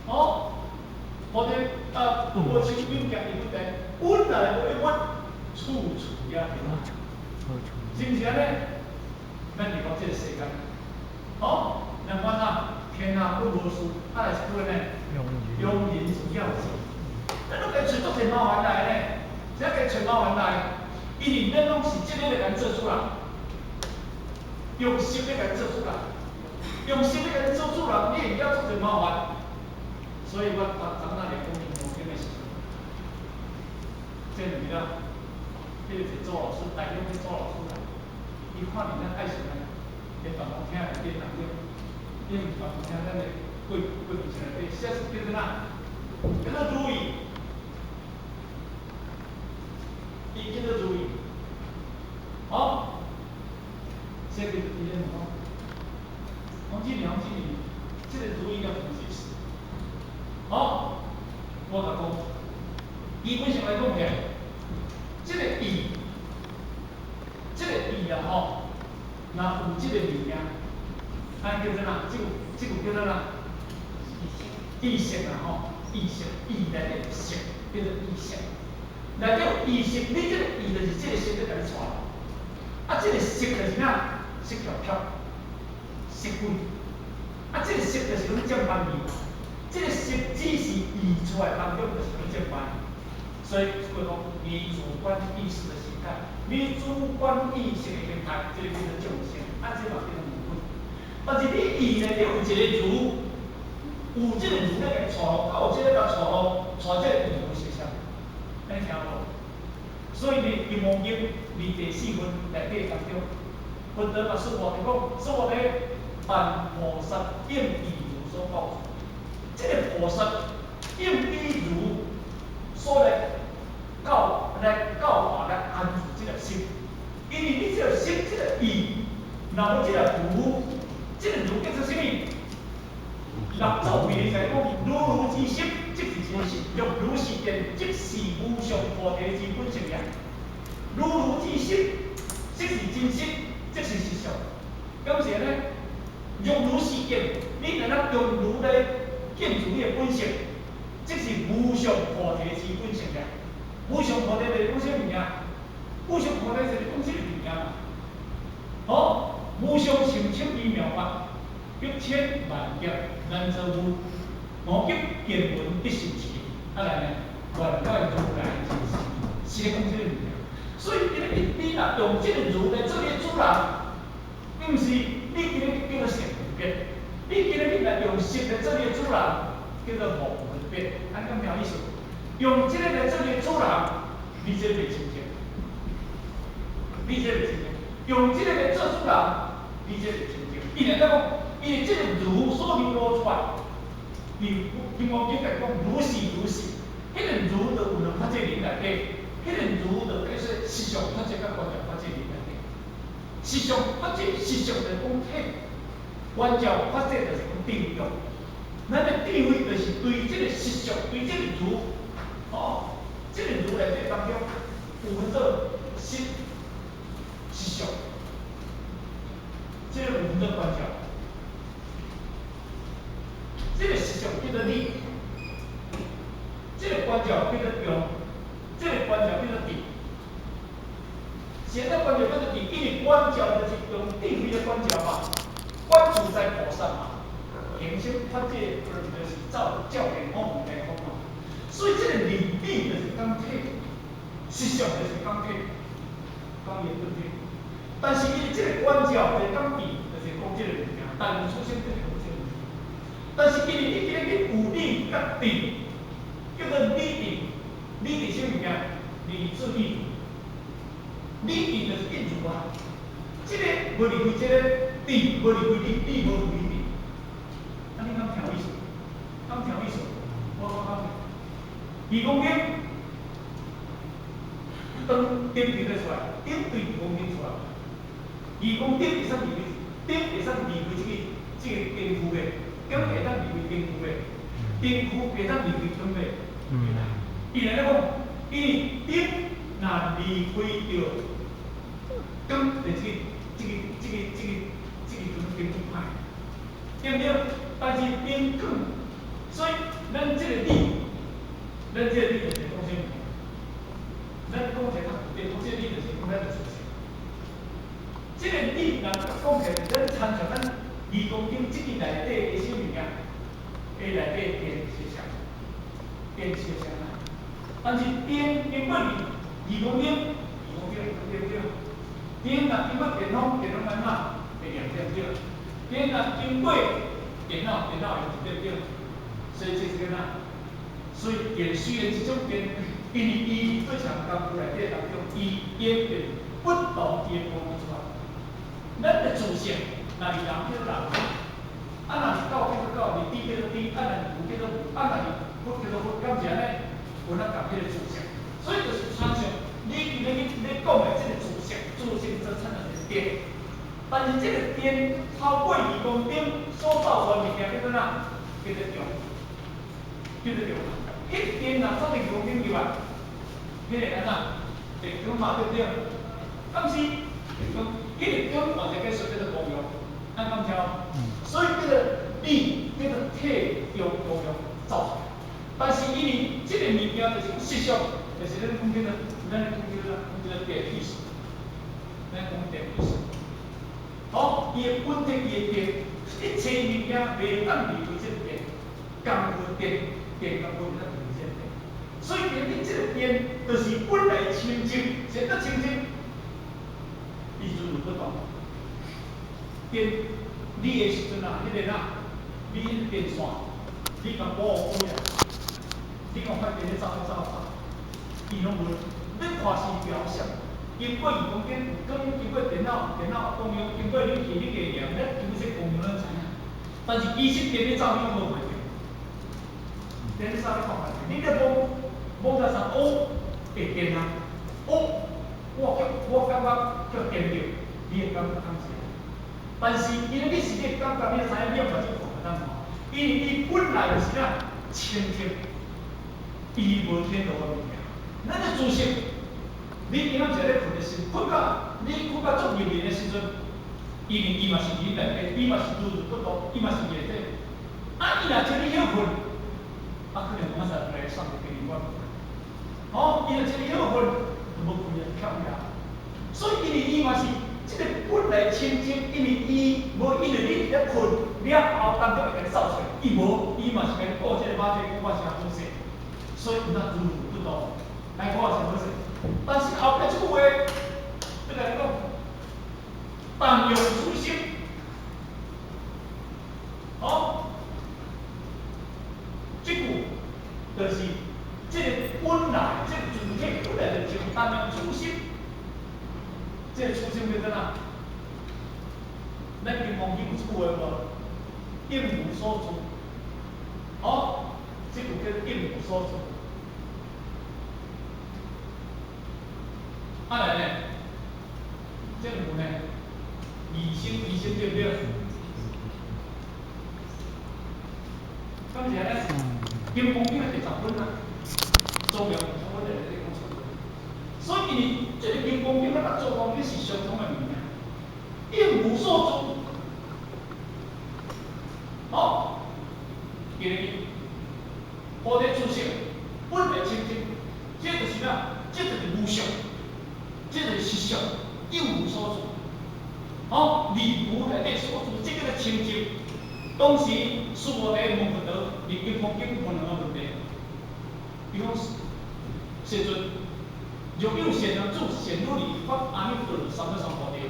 哦，菩提啊，無樹明鏡亦非台，本來無一物，處處也天來。是毋是按呢？咱佇講這個世間，哦，人講啥？天下本無事，啊來一句呢？庸人自擾之。咱攏共揣足濟麻煩來呢，啥共揣麻煩來？因為咱攏是這个來共做主人，用心咧共做主人，用心咧共做主人，你會曉足濟麻煩。所以我昨昨仔日講金剛經的時陣，這毋是啦，彼個一個周老師，台中彼周老師啦，伊看佇咱愛心內，佇辦公廳內底當中，因為辦公廳咱的櫃櫃前內底寫叫做啥？叫做如意，伊叫做如意。好，寫佇佇咧問講，黃志良，黃志良，這個如意要怎麼解釋？好，我共講，基本上來講起來，這個意，這個意啊吼，若有這個物件，咱叫做哪？這個叫做哪？意識啦吼，意識，意內底識，叫做意識。內底有意識，你這個意就是這個識咧共你帶。啊，這個識就是哪？識條條，色鬼。啊，這個識就是攏正反義。這個識只是意出來當中就是攏正反義。所以，就講你主觀意識的形態，你主觀意識的形態，這個叫做眾生，啊，這嘛叫做輪迴。但是你意內底有一個如，有這個如咧共帶落，啊有這個共帶落，帶這個意有實相，你聽無？所以呢，《金剛經》佇第四分內底當中，佛陀甲須菩提講，須菩提，但菩薩應以如所教，這個菩薩應以如所來教來教化來安住這個心，因為你這個心這個意，若無這個如，這個如叫做啥物？六祖慧能講，如如之心，即是真實；若如是見，即是無上菩提之本性也。如如之心，即是真實，即是實相。敢是按呢？若如是見，你若能用如來見出你的本性，即是無上菩提之本性也。無上菩提就是講啥物件？無上菩提就是講這個物件嘛。好，無上甚深微妙法，百千萬劫難遭遇，我今見聞得受持，啊來呢，願解如來真實義，是咧講這個物件。所以，今日你若用這個如來做你的主人，毋是你今日叫做色分別，你今日你若用色來做你的主人，叫做無分別，按呢敢有意思？用這個來做你的主人，你這袂清淨，你這袂清淨。用這個來做主人，你這袂清淨。伊若講，因為這個如所流露出來，伊金剛經來講，如是如是，彼個如就有兩法界輪內底，彼個如就叫做實相法界佮觀照法界輪內底。實相法界，實相就是講體，觀照法界就是講定用。咱的智慧就是對這個實相，對這個如，哦，這個如內底當中有分做實實相，這個有分做觀照。這個實相叫做理，這個觀照叫做用，這個觀照叫做智。現在觀照叫做智，因為觀照就是用智慧的觀照嘛，觀自在菩薩嘛，行深法界就是照照見法無邊法嘛。所以這個理理就是講體，實相就是講體，講伊的本體。但是伊這個觀照就是講智，就是講這個物件，但出生就是講這個物件。但是因為你今日去有理佮智，叫做理智，理智啥物件？理智意，理智就是一如啊。這個無離開這個智，無離開理，理無離開智。啊，你敢聽有意思？敢聽有意思？我講講。2公斤，當燈佇咧出來，燈對2公斤出來。2公斤會使離開，燈會使離開這個燈具的，燈會當離開燈具的，燈具會當離開燈的。伊來咧講，因為燈若離開著光，就這個燈燈歹，對毋對？但是燈光，所以咱這個理，咱這個理就是講啥物？咱講一個較具體，講這個理就是講咱的自性。這個理若講起來，咱參像咱2公斤這個內底的啥物件？下內底電是啥？電是啥啊？但是電經過2公斤，2公斤對不對？電若經過電風，電風按怎會亮，對不對？電若經過電腦，電腦會對不對？所以這是啥？所以電雖然這種電，因為伊對上工具內底當中，伊演變不同的光出來。咱的自性，若是人叫做人，啊若是狗叫做狗，是豬叫做豬，啊若是牛叫做牛，啊若是佛叫做佛，敢是按呢？有咱共彼個自性，所以就是親像你今日去咧講的這個自性，自性就產生一個電，但是這個電透過2公斤所造出來物件叫做啥？叫做中，叫做中。彼個電若走佇2公斤以外，彼個按怎？電光嘛，對不對？敢是電光，彼個光嘛就叫做叫做光用，咱敢聽？所以叫做理，叫做體用功用走出來。但是因為這個物件就是實相，就是咱講叫做，咱講叫做，講叫做電意識，咱講電意識。好，伊的本體，伊的電，一切物件袂當離開這個電，共有電，電共無當離開這個電。所以今日這個電，就是本來清淨，啥叫清淨？伊就有不同。電，你的時陣啊，彼個啦，你彼個電線，你共保護啊，你共發電咧走走走，伊攏無，你看是表象，經過伊講緊有光，經過電腦，電腦光用，經過你去你個驗，咱經過這光用咱知影。但是其實電咧走你攏無看著，電咧走你看袂著，你咧摸摸到啥？哦，會電啊！哦，我叫我感覺叫電著，你會感覺敢是？但是因為你是你感覺，你知影你用目睭看會當看，因為伊本來就是啥清淨，伊無天道的物件。咱的知識，你今仔日咧睏的時，睏到你睏到足入眠的時陣，因為伊嘛是佇內底，伊嘛是如如不動，伊嘛是佇內底。啊，伊若叫你歇睏，啊，可能馬上來送去殯儀館。哦，伊若叫你歇睏，就無開啊，翹起來。所以因為伊嘛是這個本來清淨，因為伊無因為你佇咧睏了後當中會共走出來，伊無，伊嘛是共你顧這個馬仔顧誠好勢，所以伊若如如不動，來看誠好勢。但是後壁這句話，欲共你講，但用此心，哦，這句就是這個本來這個主體本來就但用此心，這個此心叫做哪？咱金剛經有這句話無？應無所住。哦，這句叫應無所住。啊來呢？這兩句呢？二心二心對不對？敢是按呢？金剛經的第十分啊，莊嚴我哋咧講出。所以，因這個金剛經佮莊嚴經是相通的物件，應無所住。好，今日菩提自性本來清淨，這就是啥？這就是無相，這就是實相，應無所住。好，離無內底所住，這叫做清淨。當時須菩提問佛陀，佇金剛經問兩個問題，伊講：世尊，若有善男子、善女兒發阿耨多羅三藐三菩提，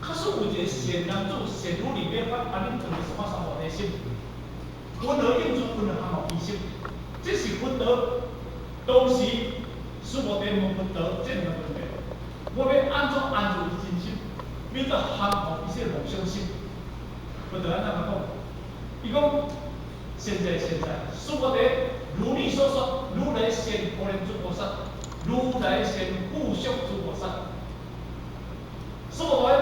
假使有一個善男子、善女兒欲發阿耨多羅三藐三菩提心，雲何應住，雲何含護其心？這是佛陀當時須菩提問佛陀這兩個問題：我欲按怎安住伊真心？欲怎含護伊這個無相心？佛陀按怎講？伊講：現在現在，須菩提，如你所說，如來現普賢諸菩薩，如來現富宿諸菩薩。須菩提，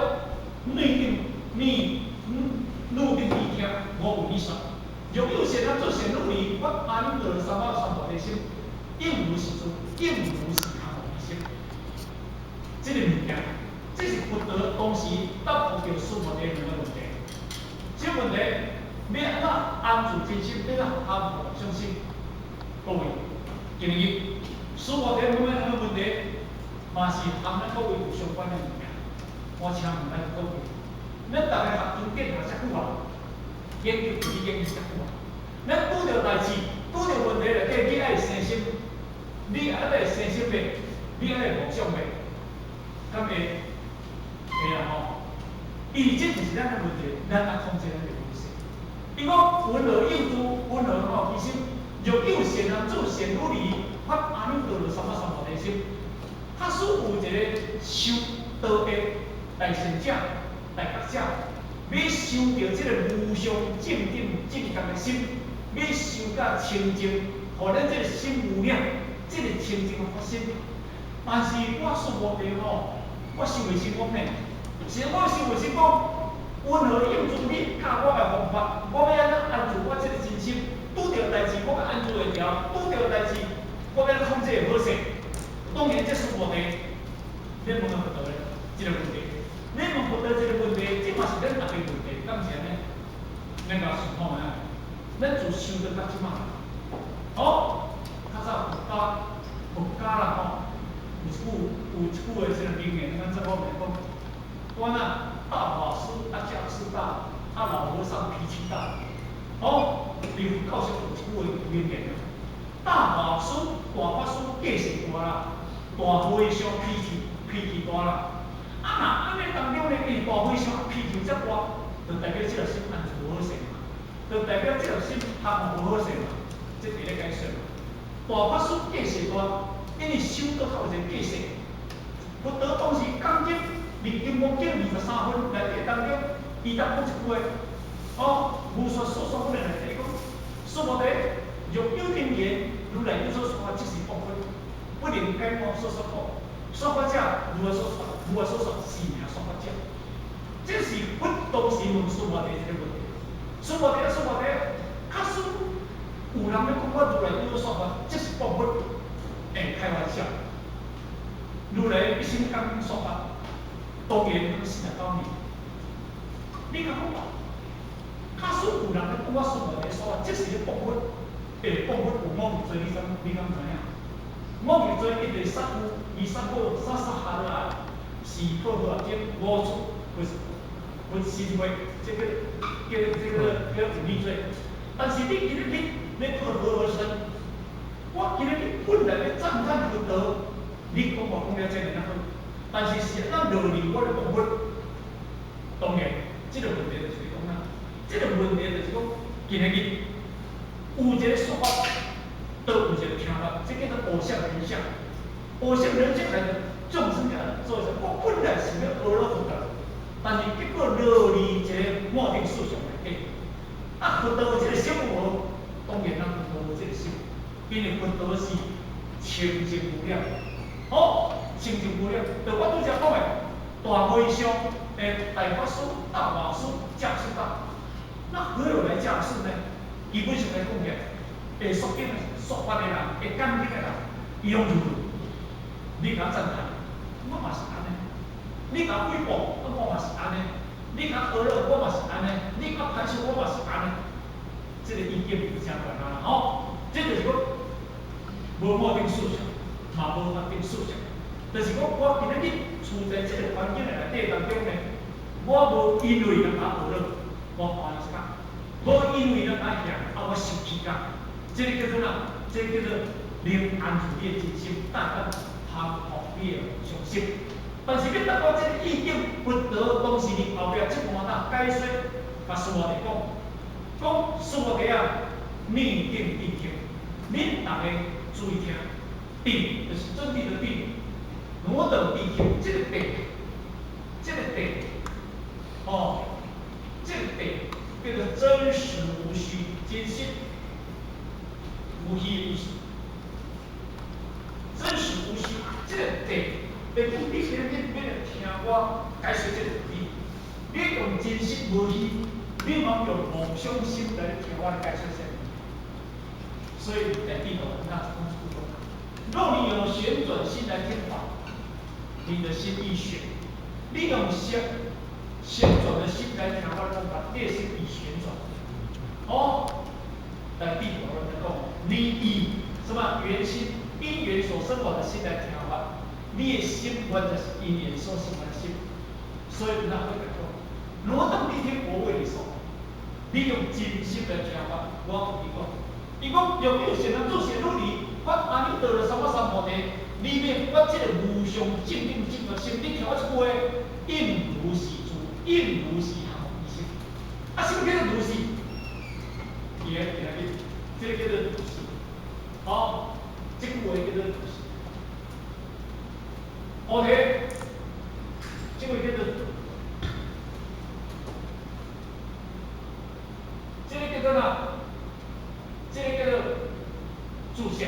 你定你汝定諦聽，我為你說。若有善男子善女兒，發阿耨多羅三藐三菩提心，應如是住，應如是含護其心。這個物件，這是佛陀當時答覆著須菩提兩個問題。這個問題，欲按怎安住真心，欲按怎含護無相心？各位，今日須菩提問的兩個問題，嘛是含咱各位有相關的物件。我請問咱各位，咱逐个學經典學遮久啊，研究就研究遮久啊，咱拄著代誌，拄著問題內底，你愛生心，你愛生心袂？你愛妄想袂？敢會？會啊吼！因為這就是咱的問題，咱愛控制咱的意識。伊講雲何應住，雲何含護其心？若有善男子、善女兒，發阿耨多羅三藐三菩提心，假使有一個修道的大善者、大覺者，欲修著這個無上正等正覺的心，欲修甲清淨，予咱這個心無染，這個清淨的發心。但是我須菩提吼，我修袂成功呢。是我修袂成功，雲何應住你教我的方法？我欲按怎安住我這個真心？拄著代誌，我欲安住會牢；拄著代誌，我欲按怎控制會好勢？當然，這須菩提，你問佛陀咧，這個問題，你問佛陀這個問題，這嘛是咱逐个問題。咱共想看覓啊？咱自修到到這擺，哦，較早佛家啦吼，有一句話這个名言，咱這方面講，我那大法師啊，架勢大，啊老和尚脾氣大。哦，佇佛教上有一句話名言，大法師、大法師架勢大啦，大和尚脾氣大啦。啊若按呢當中呢，因為大和尚脾氣遮大，就代表這個心安就無好勢嘛，就代表這個心行無好勢嘛，這佇咧解說嘛。大法師架勢大，因為修道較有一個架勢。佛陀當時講經，佇金剛經23分內底當中，伊當講一句話，哦，無說說說不能內底講，說無底，若有人言，如來有所說法，即是謗佛，不能改我所說法。說法者，如來所說，如來所說是名說法者。這是佛當時問須菩提這個問題。須菩提啊，須菩提，假使有人欲講我如來有所說法，這是謗佛。欸，開玩笑。如來一生講說法，當然講49年。你敢講話？假使有人欲講我須菩提說法，這是咧謗佛。欸，謗佛有五逆罪，你敢知影？五逆罪一個殺父，二殺母，三殺下來，四破和合經，五出佛神會，這個叫五逆罪。但是你今日你破和合僧，我今日你本來欲讚歎佛陀，你講我講了這爾好，但是是咱落嚟我咧謗佛。當然，這個問題就是講啦，這個問題就是講，今日有一個說法，都有一個聽法，這叫做偶像人相。偶像人相來的眾生啊，做啥？我本來是欲學了佛教，但是結果落佇一個末定思想內底。啊，佛陀有這個心無？當然咱佛陀無這個心，因為佛陀是清淨無染。好，清淨無染。就我拄才講的，大和尚、大法師、大法師架勢大，那何有來架勢呢？基本上來講起來，會說經、說法的人，會講經的人，伊攏如你共讚歎，我嘛是按呢；你共毀謗，我嘛是按呢；你共呵咾，我嘛是按呢；你共排斥，我嘛是按呢。這個意見就誠懸啊！吼，這就是講無末定思想，嘛無決定思想，就是講我今仔日處在這個環境內底當中呢，我無因為人共呵咾，我歡喜甲；無因為人共嫌，啊，我生氣甲。這個叫做啥？這個叫做能安住你的真心，帶當降伏你的常心。但是欲達到這個意境，佛陀當時佇後壁這盤那解說，共須菩提講，講須菩提啊，汝等諦聽，恁逐家注意聽，諦就是真諦的諦，汝等諦聽，這個諦，這個諦，哦，這個諦叫做真實無虛，真實無虛的意思。真實無虛，這個諦，就講你今日欲來聽我解說這個道理，你用真實無虛，你毋通用妄想心來聽我解說這個。所以在地頭那講一句話：若你用旋轉心來聽法，你的心易旋；你用旋轉的心來聽我講法，你的心易旋轉。哦，來地頭人講，你以什麼緣心、因緣所生法的心來聽法，你的心完全是因緣所生的心。所以那會講，汝等諦聽，我為你說，你用真心來聽法，我共你講。伊講若有善男子善女兒，發阿耨多羅三藐三菩提，裡面發這個無上正等正覺心，你聽我這句話，應如是住，應如是行意思。啊，什麼叫做如是？伊來聽你，這個叫做如是。哦，這句話叫做如是。OK，這個叫做，這個叫做哪？這個叫做注解，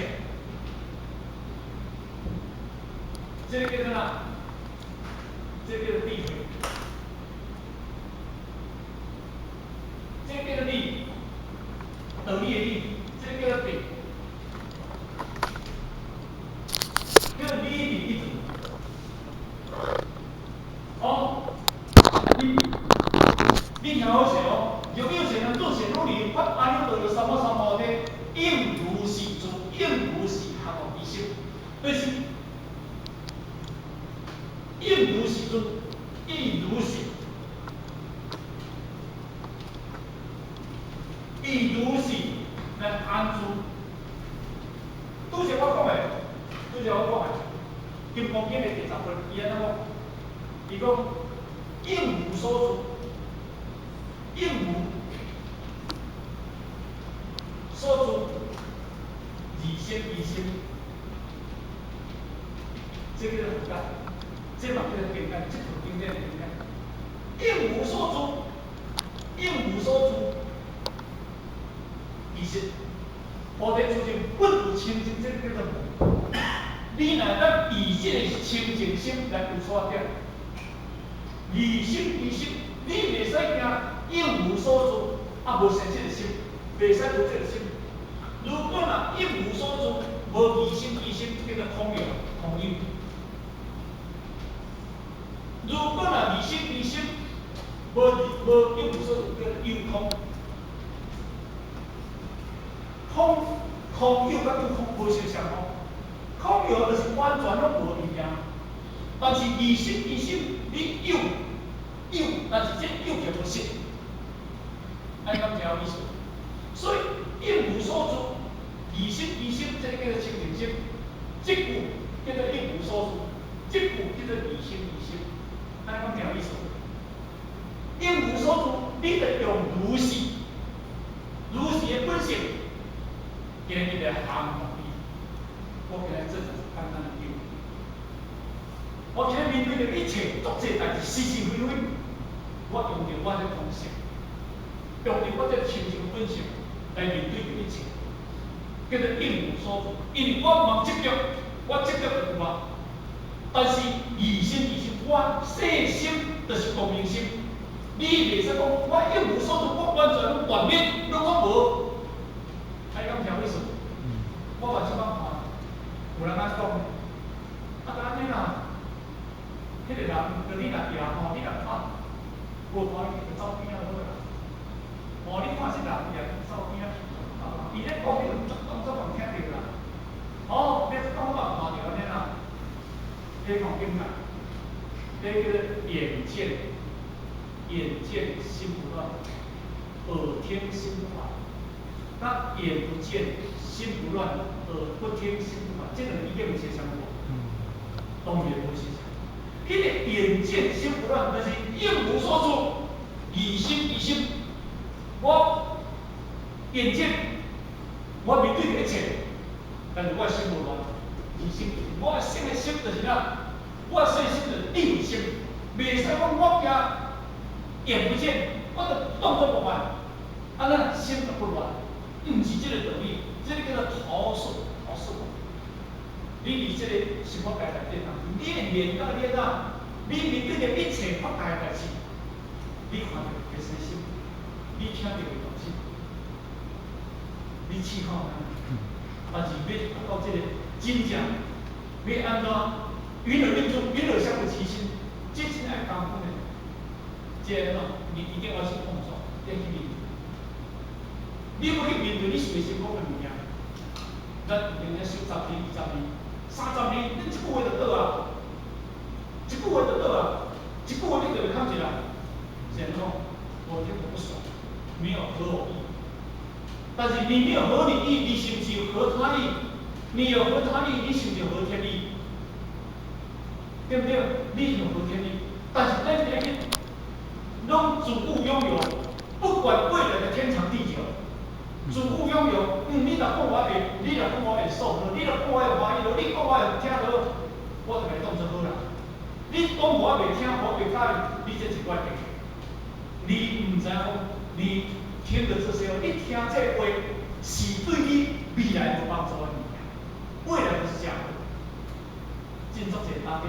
這個叫做哪？這個叫做智慧，這個叫做理，道理的理，這個叫做定，叫做理的一種。哦，你聽好勢哦，若有善男子以如是來安住。拄才我講的，拄才我講的，《金剛經》的第10分，伊按怎講？伊講應無所住，應無所住，二心一心，這個佛教，這嘛叫做經典，這部經典的經典。應無所住，應無所住，其實菩提祖師本有清淨，這個叫做無。你若當以這個清淨心來有出發點，二心一心，你袂使驚應無所住，啊無生這個心，袂使有這個心。如果若應無所住，無二心一心，叫做空有，空有。如果若二心一心，無無應無所住，叫做有空。空空有佮有空無相相通，空有就是完全攏無物件。但是二心一心，你有有，但是這有卻無實，按呢敢聽有意思？所以應無所住，二心一心，這個叫做清淨心。這句叫做應無所住，這句叫做二心一心，按呢敢聽有意思？應無所住，你著用如是，如是的本性，今日來降服伊。我今日做一個簡單的比喻，我今日面對著一切足濟代誌，是是非非，我用著我這空性，用著我這清淨本性來面對著一切，叫做應無所住。因為我毋執著，我執著就有啊。但是二心二心，我細心就是光明心。你袂使講我應無所住，我完全攏斷滅，攏講無。還敢聽意思？我嘛這擺看，有人按呢講，啊，按呢啦，彼個人，就你若行吼，你若看，無看伊就走邊仔就好啦。哦，你看這人伊也走邊仔，伊咧講你就當作無聽著啦。哦，你當作無看著按呢啦。彼看境界，彼叫做眼見，眼見心不亂，耳聽心不煩。那眼不見心不亂，耳不聽心不煩，這兩個意見有相相無？當然無相像。彼個眼見心不亂，就是應無所住，二心一心。我眼見，我面對著一切，但是我心無亂，二心，我心的心就是啥？我細心就是智慧心，袂使講我驚眼不見，我就當作無看，按呢心就不亂。毋是這個道理，這個叫做投射，投射。你佇這個生活界內底，你的面甲你啊，你面對著一切法界的代誌，你看著會細心，你聽著會動心，你試看覓？但是欲達到這個真正，欲按怎？云何令住？云何相不其心？這真愛功夫呢。這個喏，你一定要去碰撞，要去面對。你無去面對，你是袂成功的物件。咱用咧修10年、20年、30年，恁一句話就倒啊！一句話就倒啊！一句話你就會看一啦。是按怎？我聽我不爽，沒有合我意。但是你沒有合你意，你是毋是合他意？你有合他意，你是毋是合天意？對不對？你是合天意，但是咱今日攏自顧擁有，不管未來的天長地久。自顧擁有，你若講我會，你若講我會爽，你若講我會歡喜，你講我會聽好，我就共你當做好啦。你講我袂聽，我袂佮意，你這是我的。你毋知影講，你聽著這些，你聽這話是對你未來無幫助的物件，未來就是假的。真足濟大家，